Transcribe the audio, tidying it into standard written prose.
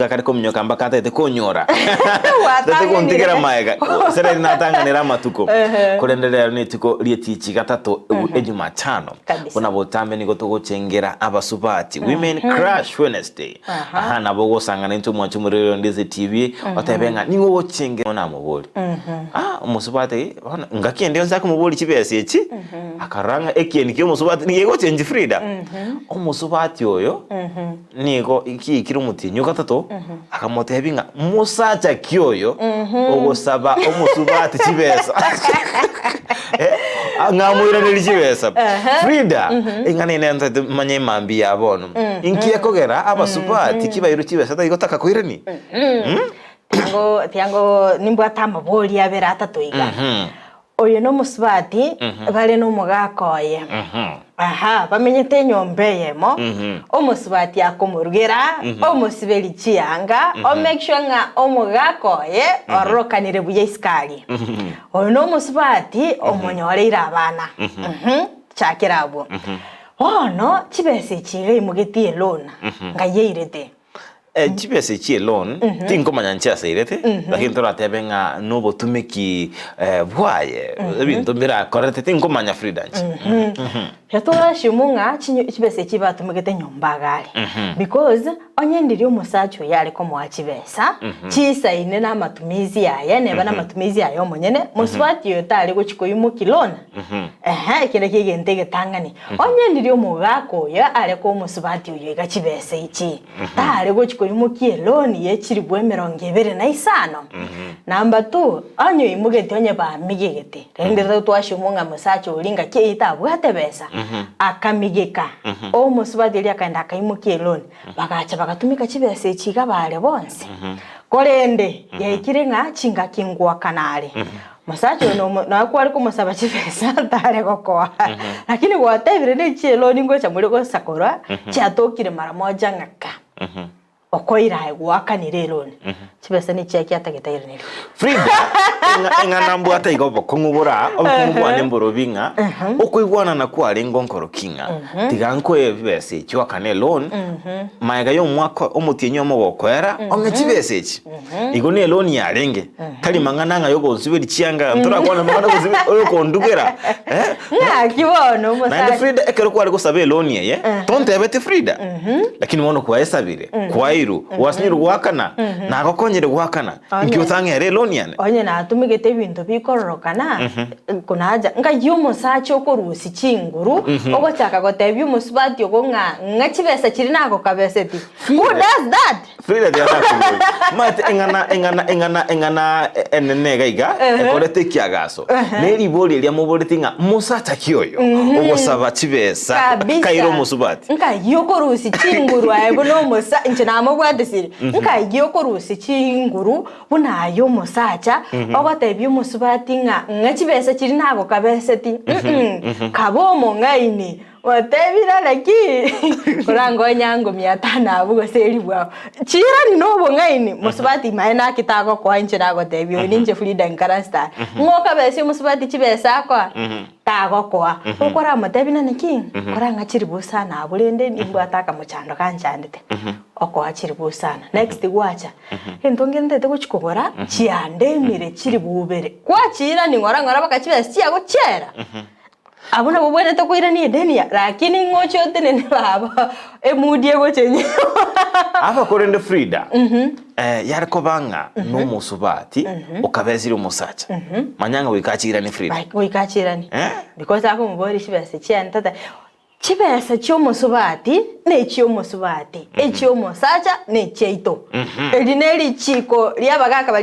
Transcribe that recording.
Akare kominyoka mpaka atagete konyora. Atagete Gwatang'anire. gontigera maega. Gose reri natang'anere amatuko. Ehe. Korende rero nerituko ri'etichi gatato Ejumatano. Kabisa. Buna botambe nigo togochengera abasubati. Women Crush Wednesday. Aha. Aha nabo ogosang'ana intwe omwanche omorero Ndisi TV otebe ng'a ning'o ogochengera namobori. Ah omosubati bono ngaki ende yonsi akomobori chibesa echi akarora ng'a ekieni kia omosubati nigo egochengi Frida. Omosubati oyo Nigo kiaikire omotienyi o gatato, akamoteebia ng'a, Mosacha ki oyo ogosaba omosubati chibesa? Eh, ng'a amoiranerie chibesa. Frida, eng'ana eye nentete manye emambia ya bono. Inki ekogera abasubati kibairwe chibesa tari gotaka koirania? Tiango tiango nimbwate amabori abere atato iga. Oyo nomosubati bare nomogaka oye. Aha, bamenyete enyomba eyemo, omosubati akomorugera, omosiberi chianga, o make sure ng'a omogaka oye ororokanire buya isiko aria. Oyo nomosubati omonyoreire abana. Mhm, chakera abwo. Bono chibesa echi iga aimogetie eloan, ng'ai airete? Chibesa echi chi'eloan tinkomanya inche ase airete, lakini toratebe ng'a nobotumeki bwaye, ebinto mbirakorete tinkomanya Frida inche. Ekero toraassume ng'a chinyo chibesa echi batumegete nyomba iga are, because onye ndiria omosacha oyo are komoa chibesa, chisaine na amatumizi aye, neba na amatumizi aye omonyene, mosubati oyo tare gochia koimokia loan. Ehe, eke nakio egento egetang'ani. Onye ndiria omogaka oyo are koa omosubati oyo iga chibesa echi, tare gochia koimokia eloni ye chilifu emerongo ebere na isano. Number two, onye oimogeti onye bamigegete, rende totwashumu ng'a mosacha oria ngaki eyio tabwate besa, akamigeka, omosubati oria akaenda akaimokia eloni, bagacha bagatumeka chibesa echi iga bare bonsi. Korende, yaikire ng'a chingaki ngoakana are. Mosacha oyo nomo nonya kware komosaba chibesa tare gokoa, lakini gwatebire ne chieloni ngocha more gosakorwa, chiatokire mara moja ng'a ka, okoira aye gwakanire eloni, chibesa nechiaki atagete airaneriwe. Frida, eng'a- eng'ana mbwate iga obokong'u bora, obokong'u bwane mborobi ng'a, okoigwanana kwarenge onkoroki ng'a, tiga nkoe ebibesa echi oakane eloan, maega ya omwaka omotienyi omogokoera, ong'e chibesa echi. Igo ne eloan yarenge, Tari mang'ana ng'a yogonsiberi chianga, ntorakwane mang'ana gose oyokondugera. Eh? Ng'aki bono Naende omosacha. Frida ekero kware gosaba eloni eye, tontebeti Frida, lakini bono kwaesabire, kwairwe, gwasinyirwe goakana, nagokonyire goakana, inki Onye. otang'ere eloni yane? Onye natumegete ebinto bikororokana, konacha ng'ai omosacha okorusia chinguru, ogochaka gotebia omosubati ogo ng'a ng'a chibesa chiria nagokabeseti. Who does that? Frida tianakoboria. Omanyete eng'ana eng'ana eng'ana eng'ana enene iga iga ekorete ekiagaso. Ne ribori eria moboreti ng'a mosacha ki oyo ogosaba chibesa Kabisa. kaira omosubati. Nkai okorusia chinguru aye buna omosa inche namobwatesire. Nkai okorusia chinguru buna aye omosacha ogotebia omosubati ng'a ng'a chibesa chiria nagokabeseti. Mm kabe omong'aini. Gotebire naki? Korangonye ango mia tano abwo gose elifu abwo. Chiirani na obong'aini, mosubati imaye naki tagokoa inche nagotebia oyo ninche Frida Nkarasta. Ng'o okabesia omosubati chibesa akoa? Tagokoa. Okoramotebie nane ki? Korang'a chilifu sana abwo rende nimbwate akamochando ganchandete. Okoa chilifu sana. Next gwacha, egento ngenderete gochia kogora, chiandemire chilifu ibere. Kwachiirani ng'ora ng'ora mpaka chibesa chiago chiaera. Abwo nabwo obwenerete koirania edeni ya lakini ng'o oche otenene baba emudi egocha enyuma. Aba korende Frida, eh, yare koba ng'a nomosubati okabesire omosacha, manya ng'a goika achirane Frida. Bai, goika achirane. Eh? Because akomoboria chibesa chiane tata, chibesa chi'omosubati na echi'omosubati, echi'omosacha na echiaito. Eri nerichiko ri'abagaka baria.